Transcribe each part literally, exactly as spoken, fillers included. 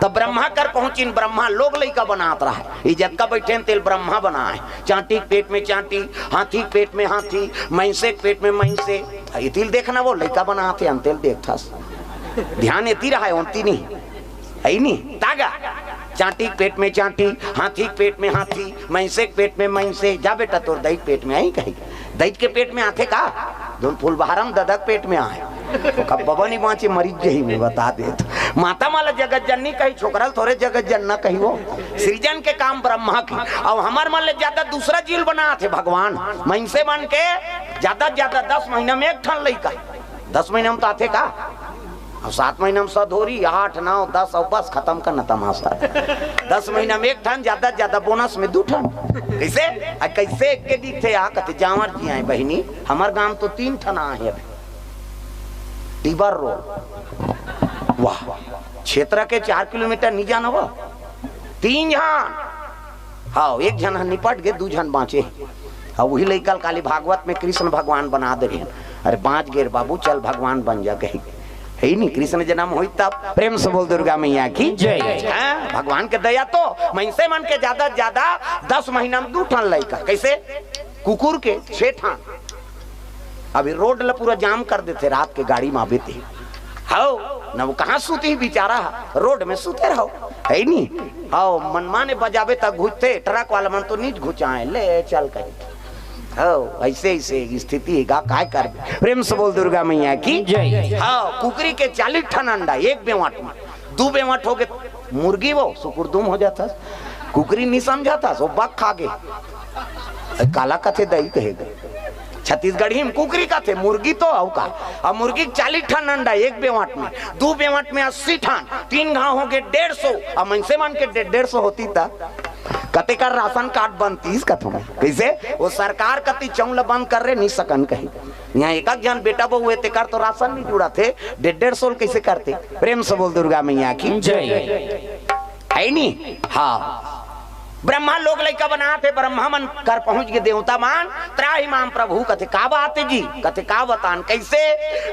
त ब्रह्मा कर पहुंचिन, ब्रह्मा लोग लइका बनात रहय। ये जतका बइठे हन तेला ब्रह्मा बनाय। चांटी के पेट में चांटी, हाथी के पेट में हाथी, मइंसे के पेट में मइंसे। ये तिल देखना, वो लइका बनात हे, अंतेल देखथस। ध्यान एती रहय, ओंती नहीं। हइ नी? तागा। चांटी के पेट में चांटी, हाथी के पेट में हाथी, मइंसे के पेट में मइंसे। जा बेटा, तोर दई के पेट में आही कही। दई के पेट में आथे का? धुन फूल बहारम ददा के पेट में आय। ओकर बबा नहीं बांचे, मरिच जही में बता देत। माता मन ला जगत जननी कही, छोकरा ल थोरे जगत जनना कही वो। सृजन के काम ब्रह्मा के। अब हमर मन ले ज्यादा दूसरा जीव बनात हे भगवान। मइंसे मन के ज्यादा ज्यादा दस महीना में एक ठन लइका। दस महीना में तो आथे का? अब सात महीना में सधोरी, आठ, नौ, दस, अउ बस खतम करना तमाशा। दस महीना में एक ठन, ज्यादा ज्यादा बोनस में दू ठन। कइसे? आ, कइसे एक के दिखथे? आ, कथे, जांवर जी आय बहिनी, हमर गांव तो तीन ठन आहे अभी। टीबर रोड। वाह, क्षेत्र के चार किलोमीटर नहीं जानव? तीन झन। हाँ, एक झन ह निपट गे, दू झन बांचे। हाँ, वही लइका ल काली भागवत में कृष्ण भगवान बना दे रहे। अरे बांच गे रे बाबू, चल भगवान बन जा कही। हइ नी, कृष्ण जन्म होई तब। प्रेम से बोल दुर्गा मैया की जय। हाँ, भगवान के दया तो मइंसे मन के ज्यादा ज्यादा दस महीना में दू ठन लइका। कइसे? कुकुर के छे ठन। अभी रोड ल पूरा जाम कर देथे, रात के गाड़ी म आबे ते। हव, न वो कहाँ सुतही बिचारा ह, रोड में सुते रहो, हइ नी? हव, मनमाने बजाबे त घुचथे, ट्रक वाला मन तो नीच घुचाए, ले चल कही। हव, अइसे अइसे स्थिति हे गा, काय करबे? प्रेम से बोल दुर्गा मैया की जय। हव, कुकरी के चालीस ठन अंडा एक बेंवट में, दू बेंवट होगे, मुर्गी वो सुकुरदुम हो जाथस, कुकरी नहीं समझाथस, वो बक खा गे। काला कथे दई कहे गे। छत्तीसगढ़ी में कुकरी कथे, मुर्गी तो अउ का। अब मुर्गी के चालीस ठन अंडा एक बेंवट में, दू बेंवट में अस्सी ठन, तीन घांव होगे डेढ़ सौ। अब मइंसे मन के डे-, डेढ़ सौ होती त कतेक राशन कार्ड बनतीस कथों में। कइसे? वो सरकार कती चौं ल बंद कर रे, नहीं सकन कही। इहाँ एक एक झन बेटा बहू हे, तेकर तो राशन नहीं जुड़त हे, डेढ़ डेढ़ सौ ल कइसे करते? प्रेम से बोल दुर्गा मैया की जय। हइ नी? हाँ। ब्रह्मा लोग लइका बनात हे, ब्रह्मा मन कर पहुंच गे देवता मन, त्राहि माम प्रभु कथे, का बात हे जी? कथे, का बतान? कइसे?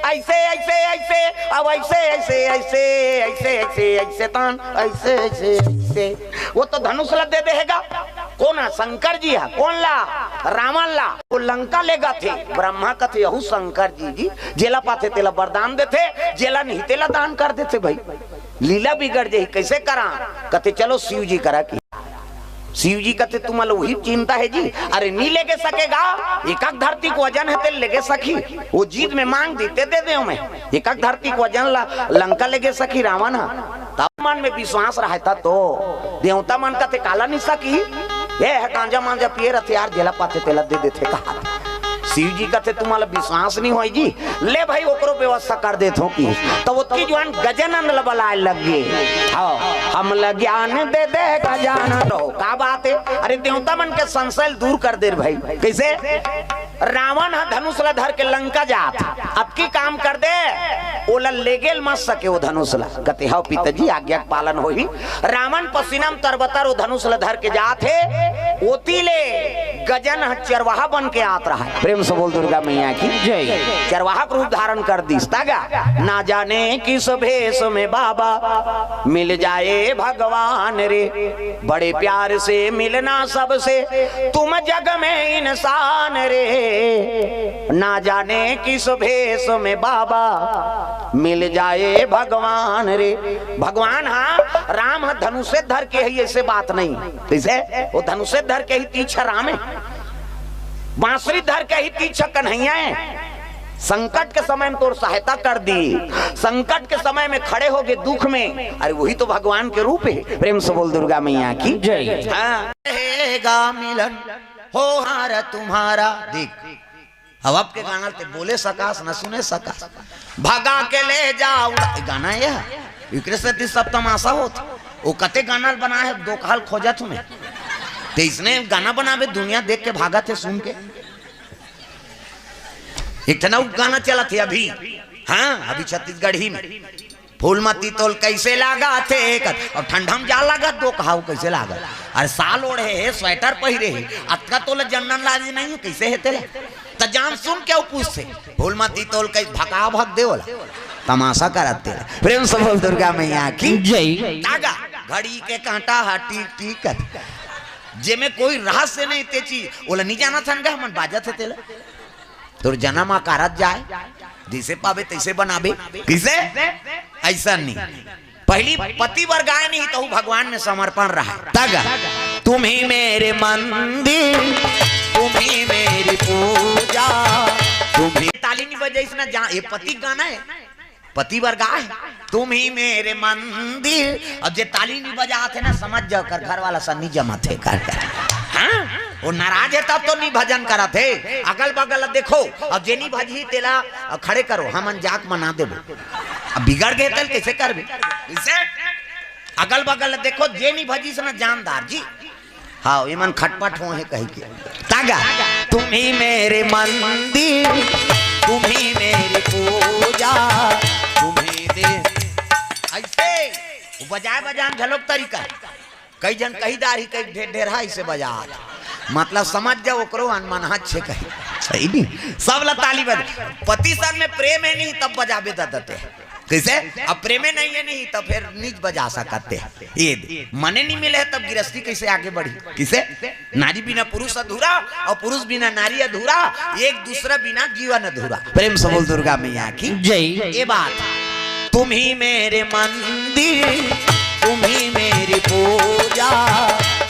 अइसे, अइसे, अइसे, अब अइसे, अइसे, अइसे, अइसे, अइसे, अइसे तान, अइसे, अइसे, अइसे। वो तो धनुष ला दे देहे गा। कोन ह? शंकर जी ह। कोन ला? रावण ला। वो लंका लेगथे। ब्रह्मा कथे, यहू शंकर जी, जी, जेला पाथे तेला वरदान देथे, जेला नहीं तेला दान कर देथे भाई। लीला बिगड़ जाही, कइसे करा? कथे, चलो शिव जी करा की। शिव जी कथे, तुमन ल उही चिंता हे जी। अरे, नी लेगे सके गा, एकक धरती के वजन हे, ते लेगे सकही। वो जीत में मांग दी, ते दे देंव मैं। एकक धरती के वजन ला लंका लेगे सकही रावण ह। तब मन में विश्वास रहय त तो। देवता मन कथे, काला नहीं सकही? ए ह गांजा मांजा पिए रथे यार, जेला पाथे तेला दे देथे कहा। शिव जी कथे, तुमन ल विश्वास नहीं होय जी, ले भाई, ओकरो व्यवस्था कर देथों कि। त ओतकी जुवार गजानन ल बलाय लग गे। हव, हम ल ज्ञान दे दे गजानन। रहो, का बात हे? अरे, देवता मन के संशय ल दूर कर दे रे भाई। कइसे? रावण ह धनुष ल धर के लंका जात, अतकी काम कर दे, ओला लेगे ल मत सके ओ धनुष ल। कथे, हव पिताजी, आज्ञा के पालन होही। रावण पसीना म तरबतर ओ धनुष ल धर के जात हे, ओती ले गजन ह चरवाहा बन के आत रहय। प्रेम से बोल दुर्गा मैया की जय। चरवाहा के रूप धारण कर दिस। तागा, ना जाने किस भेष में बाबा मिल जाए भगवान रे, बड़े प्यार से मिलना सबसे तुम जग में इंसान रे, ना जाने किस भेष में बाबा मिल जाए भगवान रे। भगवान, हाँ, राम ह धनुषे धर के हे, अइसे बात नहीं। कइसे? वो धनुषे धर के ही तीछ राम हे, बांसुरी धर के ही तीछ कन्हैया हे। संकट के समय में तोर सहायता कर दी, संकट के समय में खड़े होगे दुख में, अरे वही तो भगवान के रूप हे। प्रेम से बोल दुर्गा मैया की जय। हाँ। रहेगा मिलन हो हार तुम्हारा। देख, अब आपके गाना ते बोले सकास, न सुने सकास। भगा के ले जाओ, ये गाना हे, एकरे सेती सब तमाशा होत। वो कते गाना बनाए हे, दोकहा ल खोजत हूँ मैं। ते इसने गाना बनाबे, दुनिया देख के भागत हे सुन के। एक ठन अउ गाना चलत हे अभी, हाँ, अभी छत्तीसगढ़ी में। फूल मती तोल कइसे लागथे? कत-, अब ठंडा में जा लागत, दोकहा ल कइसे लागत? अरे साल ओढ़े हे, स्वेटर पहिरे हे, अतका तोला जनन लाज नहीं हे, कइसे हे तेला? त जान सुन के अउ पूछथे, फूल मती तोल कइ-, भका भक दे ओला, तमाशा करत तेला। प्रेम से बोल दुर्गा मैया की जय। तागा। घड़ी के कांटा हा टिक टिक कर, जेमे कोई रहस्य नहीं ते चीज, ओला नहीं जाना थन गा, हमन बाजत हे तेला। तोर जन्म आ कारत जाए, जैसे पावे तैसे बनाबे। किसे? ऐसा नहीं। पहली पति बर गाय नहीं, तहु भगवान में समर्पण रहा। तग, तुम ही मेरे मंदिर, तुम ही मेरी पूजा, तुम ही। ताली नहीं बजाइस ना जा, ये पति गाना है। पति बर गाय, तुम ही मेरे मंदिर। अब जे ताली नहीं बजात हे ना, समझ जाओ, कर घर वाला सन नहीं जमत हे, कर, कर। हाँ? वो नाराज है, तब तो नहीं भजन करत हे। अगल बगल देखो, अब जे नहीं भजही, तेला खड़े करो, हमन जाके मना देबो। अब बिगड़ गए, तल कैसे करबे? इसे अगल बगल देखो, जे नहीं भजिस ना, जानदार जी, हाँ, एमन खटपट हो हे कही के। तागा, तुम ही मेरे मंदिर, तुम ही मेरी पूजा, तुम ही दे। ऐसे वो बजाए बजान झलोक तरीका। कई जन कही दार ही, कई ढेर ढेर हा इसे बजा। मतलब समझ जाओ, ओकरो अनमन हाथ छे कही। सही नहीं, सब ला ताली बज। पति सन में प्रेम है नहीं, तब बजाबे ददते। कैसे? अब प्रेमे नहीं है नहीं, तब फिर निज बजा सकते हैं। ये दे। मने नहीं मिले है, तब गिरस्ती कैसे आगे बढ़ी? किसे? नारी बिना पुरुष अधूरा और पुरुष बिना नारी अधूरा, एक दूसरा बिना जीवन अधूरा। प्रेम से बोल दुर्गा मैया की जय। ये बात, तुम ही मेरे मंदिर, तुम ही मेरी पूजा,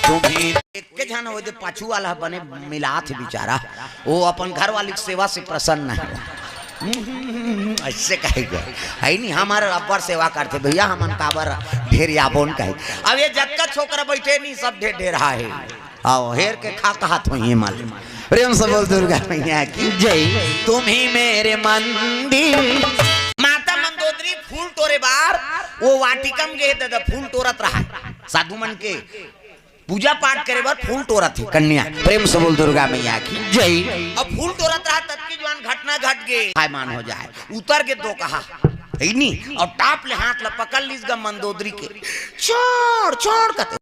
तुम ही। एक के झन हो दे, पाछू वाला बने मिलात हे बेचारा, वो अपन घर वाली की सेवा से प्रसन्न है। हम्म, ऐसे कहेगा, है नहीं, हमार अब्बड़ सेवा करते भैया, हमन काबर ढेर आबोन कहे। अब ये जतका छोकरा बैठे नहीं, सब ढेर ढेर हा है। आओ, हेर के खा कहत हो ये माल। प्रेम से बोल दुर्गा मैया की जय। तुम ही मेरे मंदिर। माता मंदोदरी फूल टोरे बार, वो वाटिका में गए दादा, फूल टोरत रहा है। साधु मन के पूजा पाठ करे बर फूल टोरत हे कन्या। प्रेम से बोल दुर्गा मैया की जय। अब फूल टोरत रहा, तब की जवान घटना घट गे। हाय मान हो जाए, उतर के दो कहा, है नी? और टाप ले हाथ ला पकड़ लीस गा मंदोदरी के, छोड़, छोड़ कते।